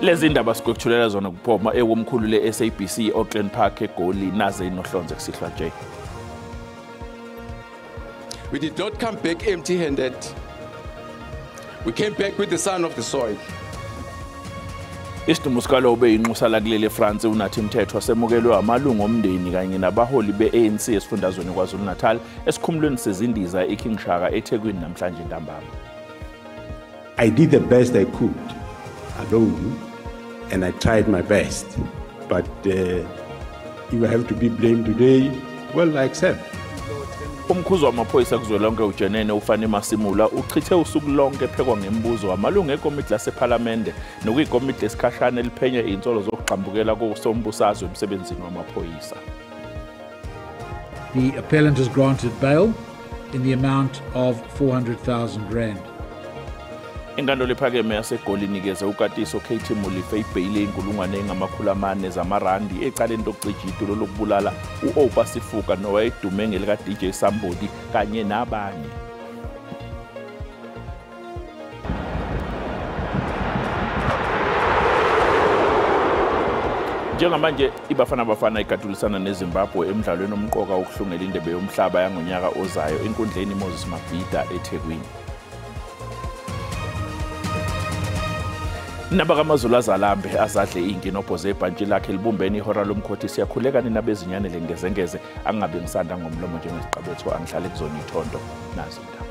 Lezi ndaba sikwethulela zona kuphoma ewomkhulu le-SABC Auckland Park eGoli naze inohlonze kusihlwa nje. We did not come back empty-handed. We came back with the son of the soil. Isidumbu sikalo ubeyinxusa lakuleli eFrance uNathi Mthethwa semukelwe amalungu omndeni kanye nabaholi be-ANC esifundazweni KwaZulu-Natal esikhumulweni sezindiza iKing Shaka eThekwini namhlanje ntambama. I did the best I could alone and I tried my best, but if I have to be blamed today, well, I accept. Umkhuzi wamaphoyisa kuzwelonke uJenene uFani Masimula uchithe usuku lonke ephekwa ngemibuzo amalungu ekomiti lasephalamende nokuyikomiti lesikhashana eliphenya izinsolo zokugxambukela kosombusazwe emsebenzini wamaphoyisa. The appellant is granted bail in the amount of 400,000 rand. Inkantolo ephakeme yaseGoli inikeze uKatiso KT Molefe ibheyili 400,000 zamarandi ecaleni lokucija itulo lokubulala u-Oupa Sifuka nowayedume ngelika DJ Sambodi kanye nabanye. Njengamanje iBafana Bafana igadulisana neZimbabwe emdlalweni omqoka wokuhlungela indebe yomhlaba yangonyaka ozayo enkundleni Moses Mabhida eThekwini. NabakamaZulu azalambe azadle inkinobho zebhantshi lakhe libumbene ihora lomkhothi siyakhuleka nina bezinyane lengezengeze angabe ngisanda ngomlomo njengesiqabetho angihlale kuzona ithonto nazo indaba.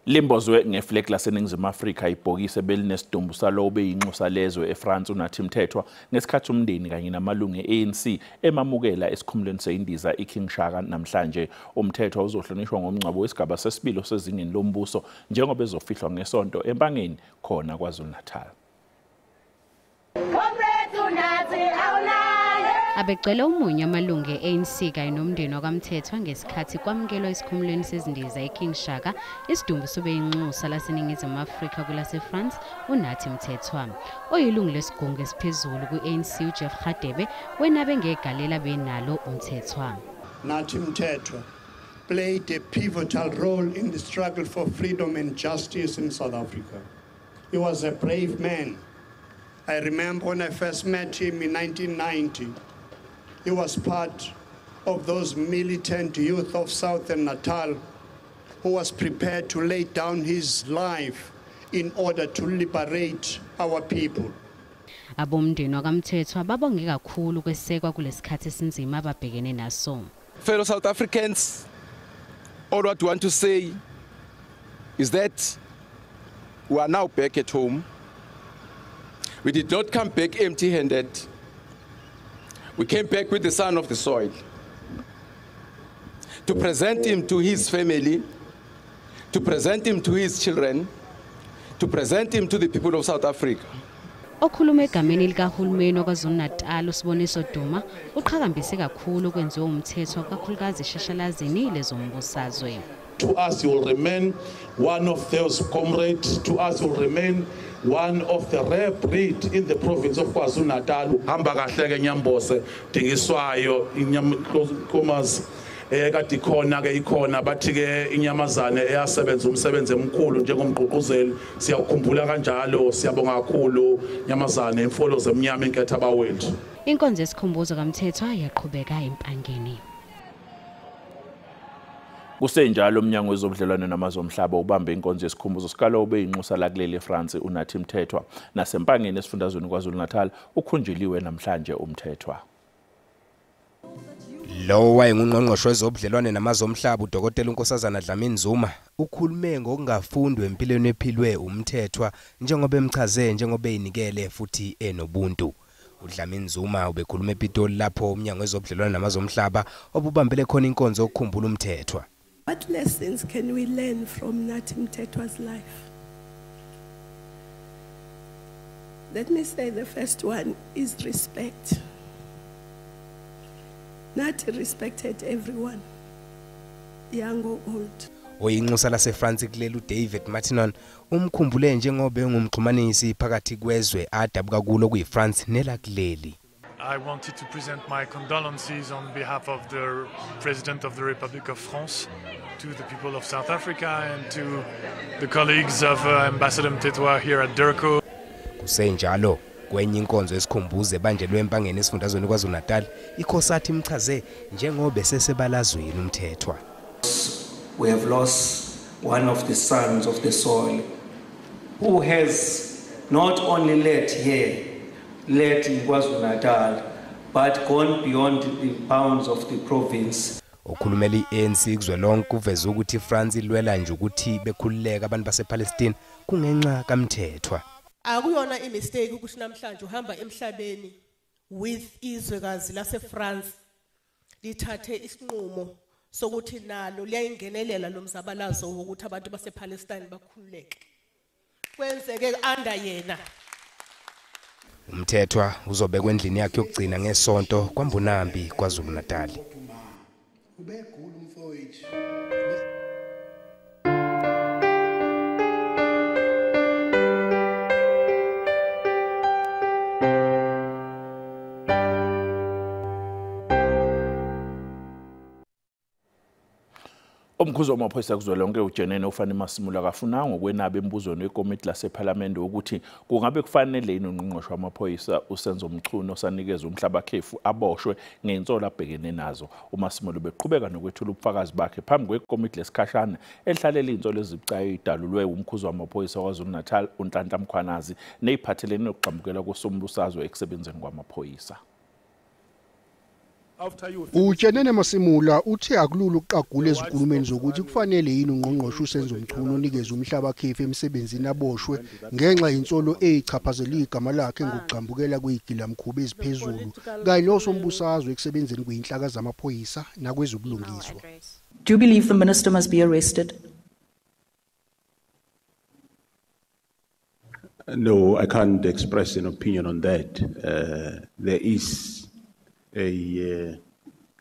Limbozwe ngeflag laseNingizimu Afrika ibhokisi ebelinesidumbu salowo obeyinxusa lezwe eFrance uNathi Mthethwa ngesikhathi umndeni kanye namalungu e-ANC emamukela esikhumulweni seyindiza iKing Shaka namhlanje. UMthethwa uzohlonishwa ngomngcwabo wesigaba sesibili osezingeni lombuso njengoba ezofihlwa ngesonto eMpangeni khona KwaZulu-Natal. Abegcwele umunyu amalungu e-ANC kanye nomndeni wakaMthethwa ngesikhathi kwamukelwa esikhumulweni sezindiza iKing Shaka isidumbu sobeyinxusa laseNingizimu Afrika kwelaseFrance uNathi Mthethwa. Oyilungu lesigungu esiphezulu kwi-ANC uJeff Radebe wenabe ngegalela benalo uMthethwa. Nathi Mthethwa played a pivotal role in the struggle for freedom and justice in South Africa. He was a brave man. I remember when I first met him in 1990. He was part of those militant youth of Southern Natal who was prepared to lay down his life in order to liberate our people. Abomndeni wakaMthethwa babonge kakhulu kwesekwa kulesikhathi esinzima ababhekene naso. Fellow South Africans, all what we want to say is that we are now back at home. We did not come back empty-handed. We came back with the son of the soil to present him to his family, to present him to his children, to present him to the people of South Africa. Okhuluma egameni likahulumeni waKwaZulu-Natal uSiboniso Duma uqhakambise kakhulu okwenziwe uMthethwa kakhulukazi eshashalazini lezombusazwe. To us, he will remain one of those comrades. To us, he will remain one of the rare breed in the province of KwaZulu-Natal. Hamba kahle ke Nyambose, dingiswayo inyama kade ikhona ke ikhona bathi ke inyamazane eyasebenza umsebenzi omkhulu njengomgqugquzeli siyakukhumbula kanjalo siyabonga kakhulu nyamazane imfolo zemnyama inketha abawethu. Inkonzo yesikhumbuzo kaMthethwa yaqhubeka eMpangeni. Kusenjalo umnyango wezobudlelwano namazwe omhlaba ubambe inkonzo yesikhumbuzo sikalo obeyinxusa lakuleli eFrance uNathi Mthethwa naseMpangeni esifundazweni KwaZulu-Natal ukhunjuliwe namhlanje uMthethwa. Lo wayengungqongqoshe wezobudlelwane namazwe omhlaba uDokotela uNkosazana Dlamini Zuma ukhulume ngokungafundwa empilweni ephilwe uMthethwa njengoba emchaze njengoba eyinikele futhi enobuntu. uDlamini Zuma ubekhuluma ePitoli lapho umnyango wezobudlelwane namazwe omhlaba obubambele khona inkonzo yokukhumbula uMthethwa. What lessons can we learn from Nathi Mthethwa's life? Let me say the first one is respect. Nathi respected everyone, young or old. Oyinxusa laseFrance kuleli uDavid Martinon umkhumbule njengoba engumxhumanisi phakathi kwezwe adabuka kulo kuyiFrance nelakuleli. I wanted to present my condolences on behalf of the President of the Republic of France to the people of South Africa and to the colleagues of Ambassador Mthethwa here at DIRCO. Kusenjalo kwenye inkonzo esikhumbuze banjelwe empangeni esifundazweni KwaZulu-Natal, iCOSATU imchaze njengoba sesebalazweni uMthethwa. We have lost one of the sons of the soil who has not only led here, led in KwaZulu-Natal, but gone beyond the bounds of the province. Okhulumela iANC kuzwelonke uveze ukuthi iFrance ilwela nje ukuthi bekhululeka abantu basePalestine kungenxa kaMthethwa. Akuyona imistake ukuthi namhlanje uhamba emhlabeni with izwekazi laseFrance lithathe isinqumo sokuthi nalo liyayingenelela lo mzabalazo wokuthi abantu basePalestine bakhululeke. Kwenzeke under yena. UMthethwa uzobekwa endlini yakhe yokugcina ngesonto kwaMbonambi KwaZulu-Natal. Umkhuzi wamaphoyisa kuzwelonke uJenene uFani Masimula akafunanga ngokwenaba embuzweni wekomiti lasePhalamende ukuthi kungabe kufanele yini ungqongqoshe wamaphoyisa uSenzo Mchunu osanikezwe umhlabakhefu aboshwe ngensolo abhekene nazo. UMasimula ubeqhubeka nokwethula ubufakazi bakhe phambi kwekomiti lesikhashana elihlalela izinsolo ezibucayi idalulwe umkhuzi wamaphoyisa KwaZulu-Natal uNhlanhla Mkhwanazi neziphathelene nokugxambukela kosombusazwe ekusebenzeni kwamaphoyisa. UJenene Masimula uthe akulula ukuqagula ezikhulumeni zokuthi kufanele yini ungqongqoshe uSenzo Mchunu onikeze umhlabakhefu emsebenzini aboshwe ngenxa yensolo eyichaphazela igama lakhe ngokugxambukela kwezigilamkhuba eziphezulu kanye nosombusazwe ekusebenzeni kweyinhlaka zamaphoyisa nakwezobulungiswa. Do you believe the minister must be arrested? No, I can't express an opinion on that. There is a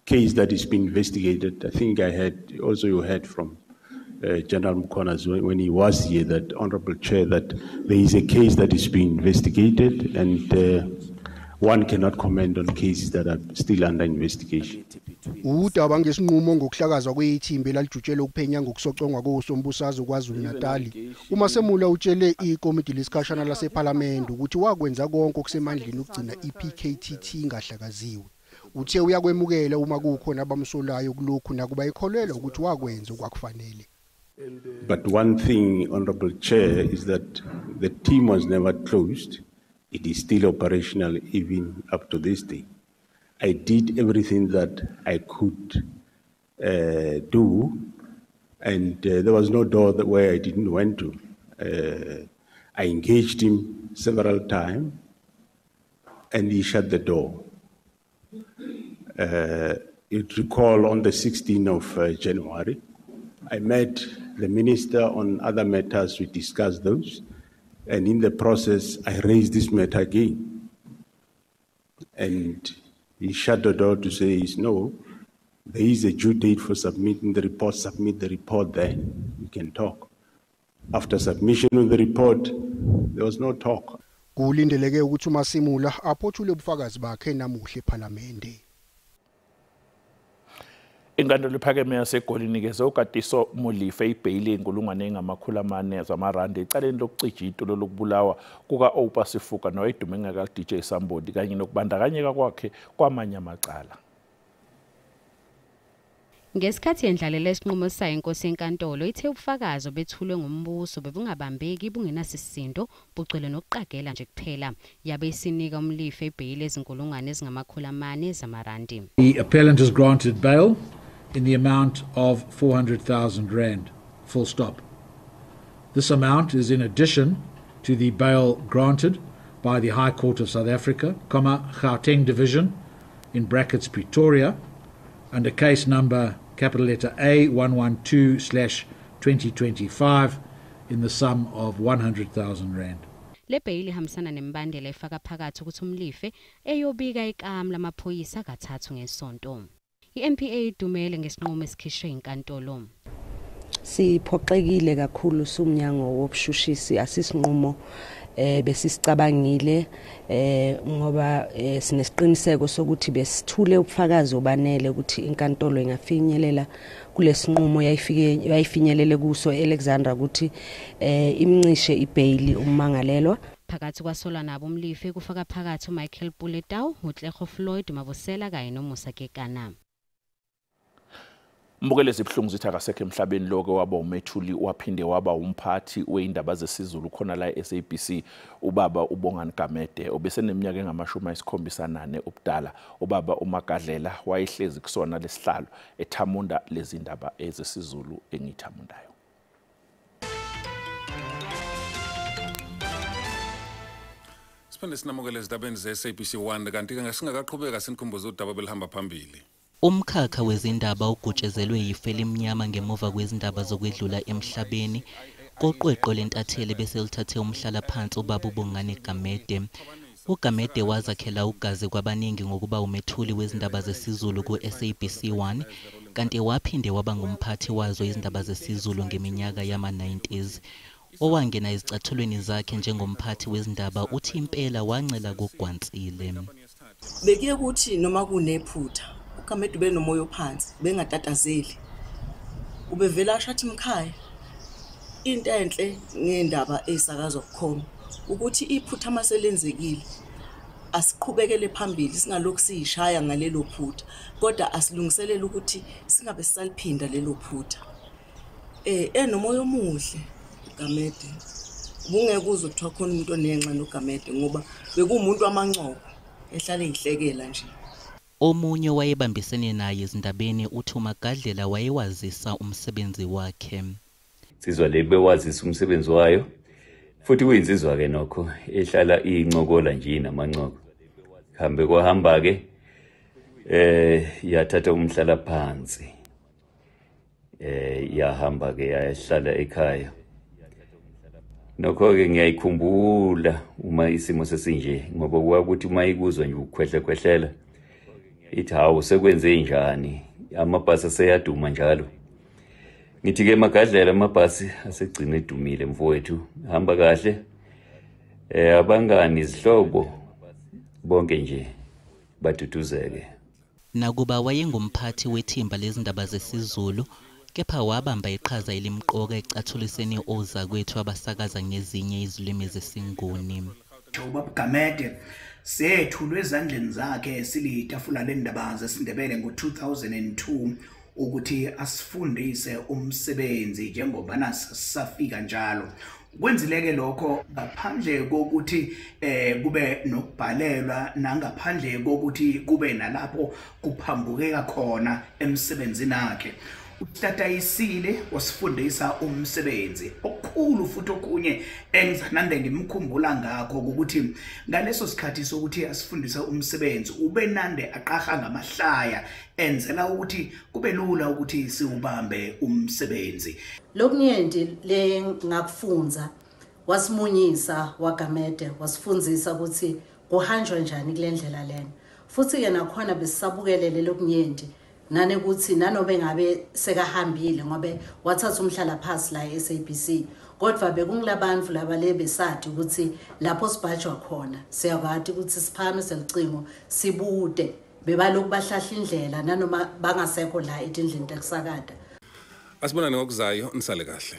case that is being investigated. I think I had also you heard from General Mkhwanazi when he was here, that Honorable Chair, that there is a case that is being investigated, and one cannot comment on cases that are still under investigation. Udaba ngesinqumo ngokuhlakazwa kwethimba elalijutshele ukuphenya ngokusocongwa kosombusazwe KwaZulu-Natal. UMasemula utshele ikomiti lesikhashana lasePhalamende ukuthi wakwenza konke okusemandleni ukugcina iPKTT ingahlakaziwe. Uthe uyakwemukela uma kukhona abamsolayo kulokhu nakuba ikholelwa ukuthi wakwenza okwakufanele. But one thing, Honorable Chair, is that the team was never closed. It is still operational even up to this day. I did everything that I could do, and there was no door that where I didn't went to. I engaged him several times, and he shut the door. You'd recall on the 16th of January, I met the minister on other matters. We discussed those. And in the process, I raised this matter again. And he shut the door to say, no, there is a due date for submitting the report. Submit the report then, we can talk. After submission of the report, there was no talk. Kulindeleke ukuthi uMasimula aphothule ubufakazi bakhe namuhla ePhalamende. Inkantolo ephakeme yaseGoli inikeze uKatiso Molefe ibheyili 400,000 zamarandi ecaleni lokucija itulo lokubulawa kuka-Oupa Sifuka nowayedume ngaka-DJ Sumbody kanye nokubandakanyeka kwakhe kwamanye amacala. Ngesikhathi yendlalela isinqumo sayo inkosi yenkantolo ithe ubufakazi obethulwe ngumbuso bebungabambeki bungenasisindo bugcwele nokuqagela nje kuphela. Yabe isinika uMolefe ibheyili 400,000 zamarandi. The appellant is granted bail in the amount of 400,000 rand, full stop. This amount is in addition to the bail granted by the High Court of South Africa, comma, Gauteng Division, in brackets Pretoria, under case number capital letter A112/2025 in the sum of 100,000 rand. Le bheyili ihambisana nemibandela efaka phakathi ukuthi uMolefe eyobika ikamu lamaphoyisa kathathu ngesonto. I-NPA idumele ngesinqumo esikhishwe inkantolo. Siphoxekile kakhulu sumnyango wobushushisi, asisinqumo besisicabangile ngoba sinesiqiniseko sokuthi besithule ubufakazi obanele ukuthi inkantolo ingafinyelela kulesinqumo yayifinyelele kuso Alexandra ukuthi imncishe ibail ummangalelwa. Phakathi kwasolwa nabo uMlife kufaka phakathi uMichael Puletau, uTlego Floyd Mabusela kanye noMusa Kekana. Mbukele zibuhlungu zithi akasekho emhlabeni lokho waba umethuli waphinde waba umphathi weindaba zesiZulu khona la eSABC ubaba uBongani Gamede obeseneminyaka engama-74 ubudala. Ubaba uMagadlela wayehlezi kusona lesihlalo ethamunda lezindaba ezesiZulu engithamundayo. Siphinde sinamukele ezindabeni ze-SABC 1 kanti ke ngasingakaqhubeka sinikhumbuze udaba belihamba phambili. Umkhakha wezindaba ugutshezelwe yifu elimnyama ngemuva kwezindaba zokwedlula emhlabeni koqweqwe lentatheli bese lithathe umhlalaphansi ubaba uBongani Gamede. UGamede wazakhela ugazi kwabaningi ngokuba umethuli wezindaba zesiZulu ku-SABC 1 kanti waphinde waba ngumphathi wazo izindaba zesiZulu ngeminyaka yama-90s. Owangena ezicathulweni zakhe njengomphathi wezindaba uthi impela wancela kugwansile. Bekuye kuthi noma kunephutha uGamede benomoya ophansi, bengatatazeli. Ubevela ashathi mkhaya. Into enhle ngendaba esakazwa kukhona ukuthi iphutha maselenzekile asiqhubekele phambili, singalokhu siyishaya ngalelo phutha, kodwa asilungiselele ukuthi singabe sisaliphinda lelo phutha. Enomoya omuhle uGamede. Ubungeke uzwe kuthiwa khona umuntu onenxa noGamede ngoba bekuwumuntu wamancoko ehlale eyihlekela nje. Omunye wayebambisene naye ezindabeni uthi uMagadlela wayewazisa umsebenzi wakhe. Insizwa le bewazisa umsebenzi wayo futhi kuyinsizwa ke nokho ehlala incokola nje namancoko. Hambe kwahamba ke yathatha umhlala phansi. Yahamba ke yahlala ekhaya. Nokho ke ngiyayikhumbula uma isimo sesinje ngoba kwakuthi uma ikuzwa nje ukukhwehlekhwehlela ithi hawu sekwenze njani, amabhasi aseyaduma njalo. Ngithi ke Magadlela amabhasi asegcina edumile mfowethu, hamba kahle. Abangani, izihlobo bonke nje baduduzeke. Nakuba wayengumphathi wethimba lezindaba zesiZulu, kepha wabamba iqhaza elimqoka ecathuliseni ozakwethu abasakaza ngezinye izilimi zesiNguni. Ubaba Gamede sethulwe ezandleni zakhe silitafula lendaba zesiNdebele ngo-2002 ukuthi asifundise umsebenzi njengoba safika njalo. Kwenzileke lokho ngaphandle kokuthi kube nokubhalelwa nangaphandle kokuthi kube nalapho kuphambukeka khona emsebenzini wakhe. Utatayisile wasifundisa umsebenzi okukhulu futhi okunye engizanande ngimkhumbula ngakho ukuthi ngaleso sikhathi sokuthi asifundise umsebenzi ubenande aqaha ngamahlaya enzela ukuthi kube lula ukuthi siubambe umsebenzi. Lokunyenti le ngakufunza wasimunyisa waGamede, wasifundzisa ukuthi kuhanjwa njani kule ndlela lena, futhi ke nakhona besisabukelele lokunyenti nane ukuthi nanobe ngabe sekahambile ngobe wathatha umhlala phansi la eSABC, kodwa bekungilabantu laba lebesadi ukuthi lapho sibhajwa khona siyakwazi ukuthi siphakamise selicingo sibude bebaloku bahlahla indlela nanoma bangasekho la etindlini tekusakada. Asibonane ngokuzayo, nisale kahle.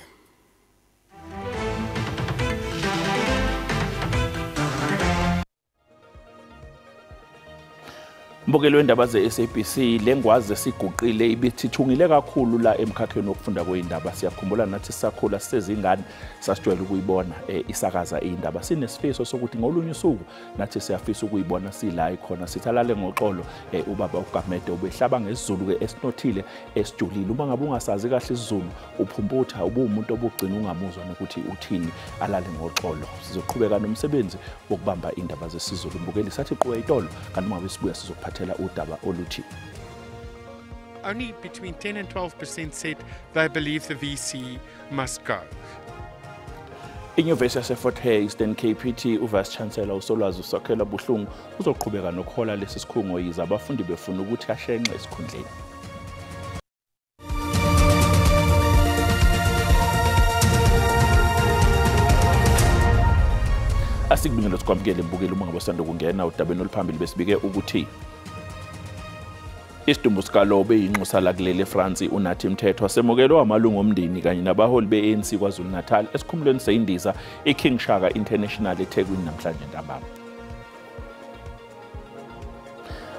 Mbukelo wendaba ze-SABC lengwazi esiguqile ibithithungile kakhulu la emkhakheni wokufunda kwezindaba. Siyakhumbula nathi sisakhula sisezingane sasijwayele ukuyibona isakaza indaba. Sinesifiso sokuthi ngolunye usuku nathi siyafisa ukuyibona sila ikhona. Sithalale ngoxolo ubaba uGamede ubehlaba ngesiZulu ke esinothile esijulile. Uma ngabe ungasazi kahle isiZulu uphumputha ubuwumuntu obugcina ungamuzwa nokuthi uthini, alale ngoxolo. Sizoqhubeka nomsebenzi wokubamba indaba zesiZulu. Mbukeli sathi quwe itolo kanti uma ngabe sibuya sizokuphathela udaba oluthi Only between 10 and 12% said they believe the VC must go. Inyuvesi yaseFort Hare Eastern Cape ithi uVice Chancellor uSolwazi uSakhela Buhlungu uzoqhubeka nokuhola lesi sikhungo yize abafundi befuna ukuthi ashenxe esikhundleni. Asikubingele sikwamukele mbukeli uma ngabe usanda kungena udabeni oluphambili besibike ukuthi isidumbu sikalobe inxusa lakuleli eFrance uNathi Mthethwa semukelwe amalungu omndeni kanye nabaholi be-ANC KwaZulu-Natal esikhumulweni seyindiza iKing Shaka International eThekwini namhlanje ntambama.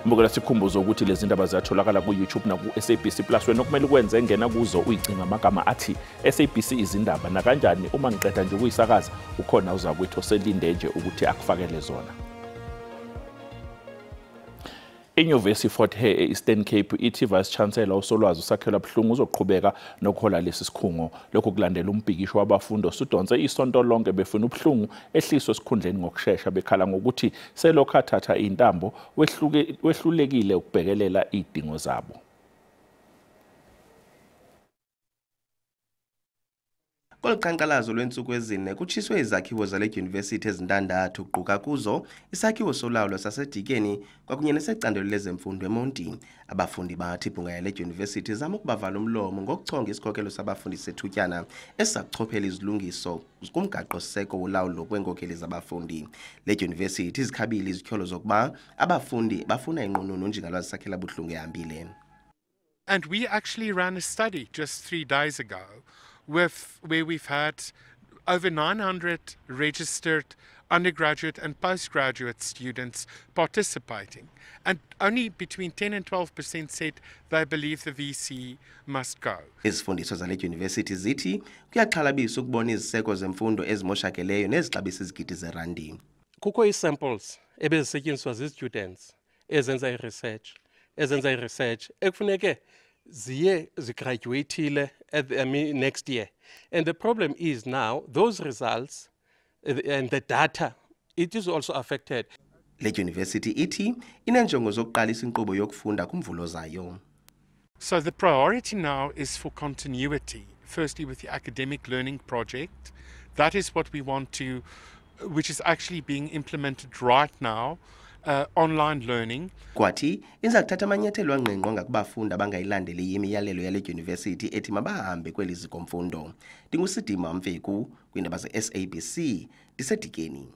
Mbukela sikhumbuzo ukuthi lezi ndaba ziyatholakala ku-YouTube naku-SABC Plus. Wena okumele ukwenze engena kuzo uyicinga amagama athi SABC izindaba, nakanjani uma ngiqeda nje ukuyisakaza ukhona uzakwethu oselinde nje ukuthi akufakele zona. Inyuvesi Fort Hare e-Eastern Cape ithi Vice Chancellor uSolwazi uSakhela Buhlungu uzoqhubeka nokuhola lesi sikhungo. Lokhu kulandela umbhikisho wabafundi osudonse isonto lonke befuna uBuhlungu ehliswe esikhundleni ngokushesha, bekhala ngokuthi selokhu athatha intambo wehlulekile ukubhekelela izidingo zabo. Kolu qhankqalazo lwentsuku ezine kutshiswe izakhiwo zale dyunivesithi ezintandathu, kuquka kuzo isakhiwo solawulo saseDikeni kwakunye nesecandelo lezemfundo eMonti. Abafundi bathi ibhunga yale dyunivesithi izama ukubavala umlomo ngokuchonga isikhokelo sabafundi sethutyana esizakuchophela izilungiso kumgaqo-siseko wolawulo kweenkokheli zabafundi. Le dyunivesithi izikhabile izityholo zokuba abafundi bafuna inqununu uNjingalwazi Sakhela Buhlungu ehambile. And we actually ran a study just 3 days ago with where we've had over 900 registered undergraduate and postgraduate students participating, and only between 10 and 12% said they believe the VC must go. Izifundiswa zale dyunivesithi zithi kuyaxhalabisa ukubona iziseko zemfundo ezimoshakeleyo nezixabisa izigidi zerandi. Kukho ii-samples ebezisetyenziswa zii-students ezenza i-research ekufuneke ziye zigraduatile at the, next year. And the problem is now those results and the data, it is also affected. Le university ithi inenjongo zokuqalisa inkqubo yokufunda kumvulo zayo. So the priority now is for continuity. Firstly, with the academic learning project, that is what we want to, which is actually being implemented right now. Online learning. Kwathi iza kuthatha amanyathelo angqingqwa ngakubafundi abangayilandeli imiyalelo yale dyunivesithi ethi mabahambe kweli ziko mfundo. NdinguSidima Mfeku kwiindaba ze-SABC ndiseDikeni.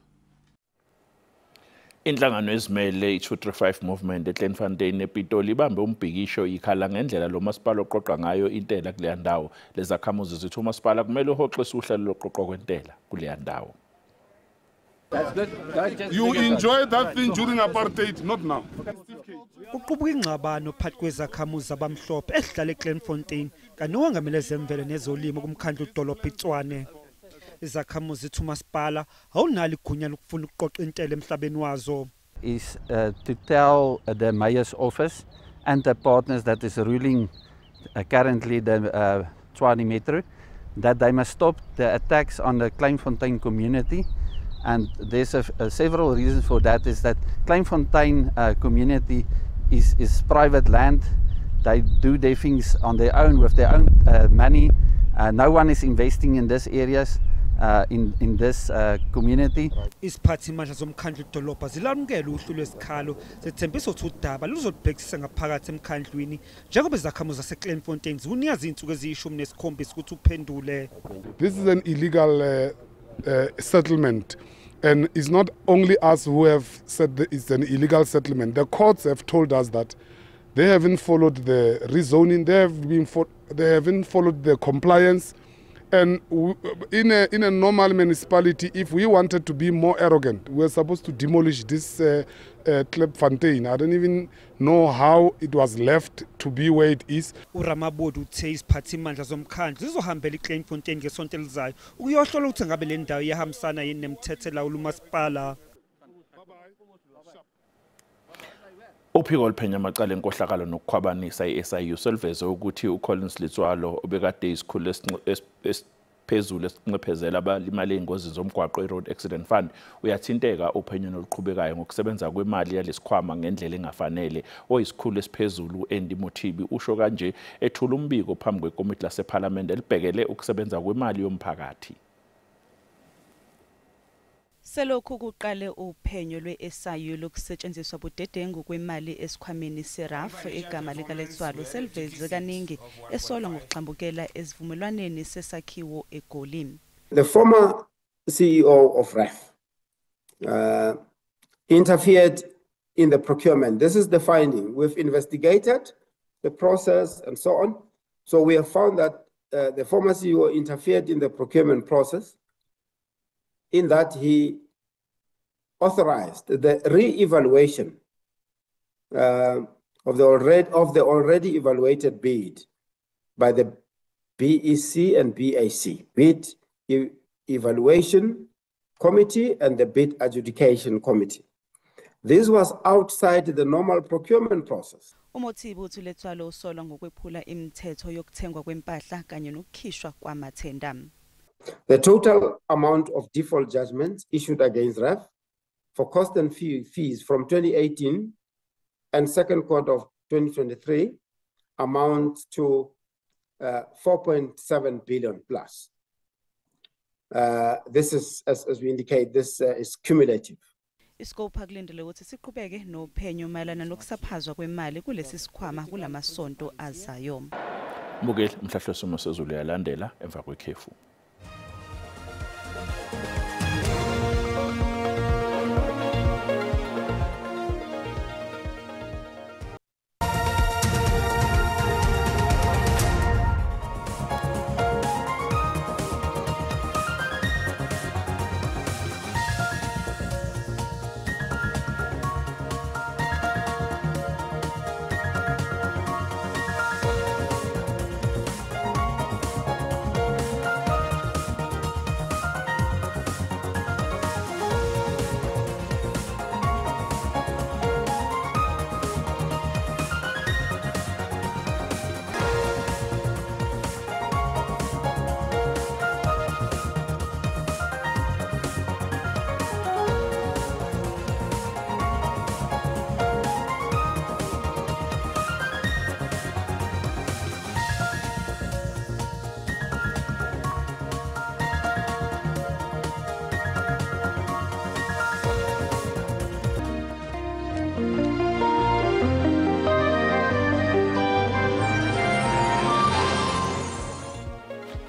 Inhlangano ezimele i-235 Movement eKleinfontein ePitoli ibambe umbhikisho ikhala ngendlela lo masipala oqoqa ngayo intela kuleya ndawo. Lezakhamuzi zithi umasipala kumele uhoxise uhlelo lokuqoqwa kwentela kuleya ndawo. You enjoy that thing during apartheid, not now. Kuqubuka ingxabano phakathi kwezakhamuzi abamhlophe ehlala eKleinfontein kanti nowangamele zemvelo nezolimo kumkhandlu dolobha iTshwane. Izakhamuzi zithi umasipala awunalo igunya lokufuna ukuqoqa intela emhlabeni wazo. Is to tell the mayor's office and the partners that is ruling currently the Tshwane Metro that they must stop the attacks on the Kleinfontein community. And there's several reasons for that. Is that Kleinfontein community is private land. They do their things on their own with their own money. No one is investing in these areas, in this community. Iziphathimandla zomkhandlu dolobha zilamukela uhlu lwesikhalo zethembisa ukuthi udaba luzolubhekisisa ngaphakathi emkhandlwini njengoba izakhamuzi zaseKleinfontein ziwunikeza izinsuku eziyi-17 ukuthi uphendule. This is an illegal settlement, and it's not only us who have said that it's an illegal settlement. The courts have told us that they haven't followed the rezoning, they haven't followed the compliance, and in a normal municipality, if we wanted to be more arrogant, we were supposed to demolish this Kleinfontein. I don't even know how it was left to be where it is. uRamabodi uthe iziphathimandla zomkhandlu zizohambela iKleinfontein ngesonto elizayo ukuyohlola ukuthi ngabe le ndawo iyahambisana yini nemithetho elawula umasipala. Uphiko oluphenya amacala enkohlakalo nokukhwabanisa i-SIU seluveze ukuthi uCollins Letswalo obekade isikhulu esiphezulu esinxephezela abalimale ey'ngozini zomgwaqo i-Road Accident Fund uyathinteka ophenyweni oluqhubekayo ngokusebenza kwemali yalesikhwama ngendlela engafanele. Oyisikhulu esiphezulu u-Andy Mothibi usho kanje ethula umbiko phambi kwekomiti lasephalamende elibhekele ukusebenza kwemali yomphakathi. Selokhu kuqale uphenyo lwe-SIU lokusetshenziswa budedengu kwemali esikhwameni seRAF, igama likaLetswalo seliveze kaningi esolwa ngokuxambukela esivumelwaneni sesakhiwo eGoli. The former CEO of RAF interfered in the procurement. This is the finding. We've investigated the process and so on. So we have found that the former CEO interfered in the procurement process in that he authorized the re-evaluation of the already evaluated bid by the BEC and BAC, Bid Evaluation Committee and the Bid Adjudication Committee. This was outside the normal procurement process. UMothibi uthi uLetsoalo usolwa ngokwephula imithetho yokuthengwa kwempahla kanye nokukhishwa kwamathenda. The total amount of default judgments issued against RAF for cost and fees from 2018 and second quarter of 2023 amounts to 4.7 billion plus. This is, as we indicate, this is cumulative. IScopa kulindele ukuthi siqhubeke nophenyo mayelana nokusaphazwa kwemali kulesi sikhwama kulamasonto azayo. Mbukeli, umhlahlo wesimo sezulu uyalandela emva kwekhefu.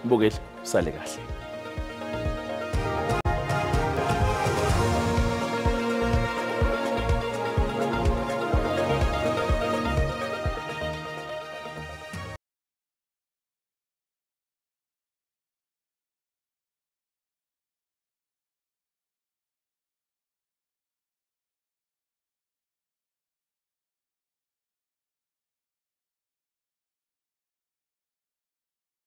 Mbukeli, sale kahle.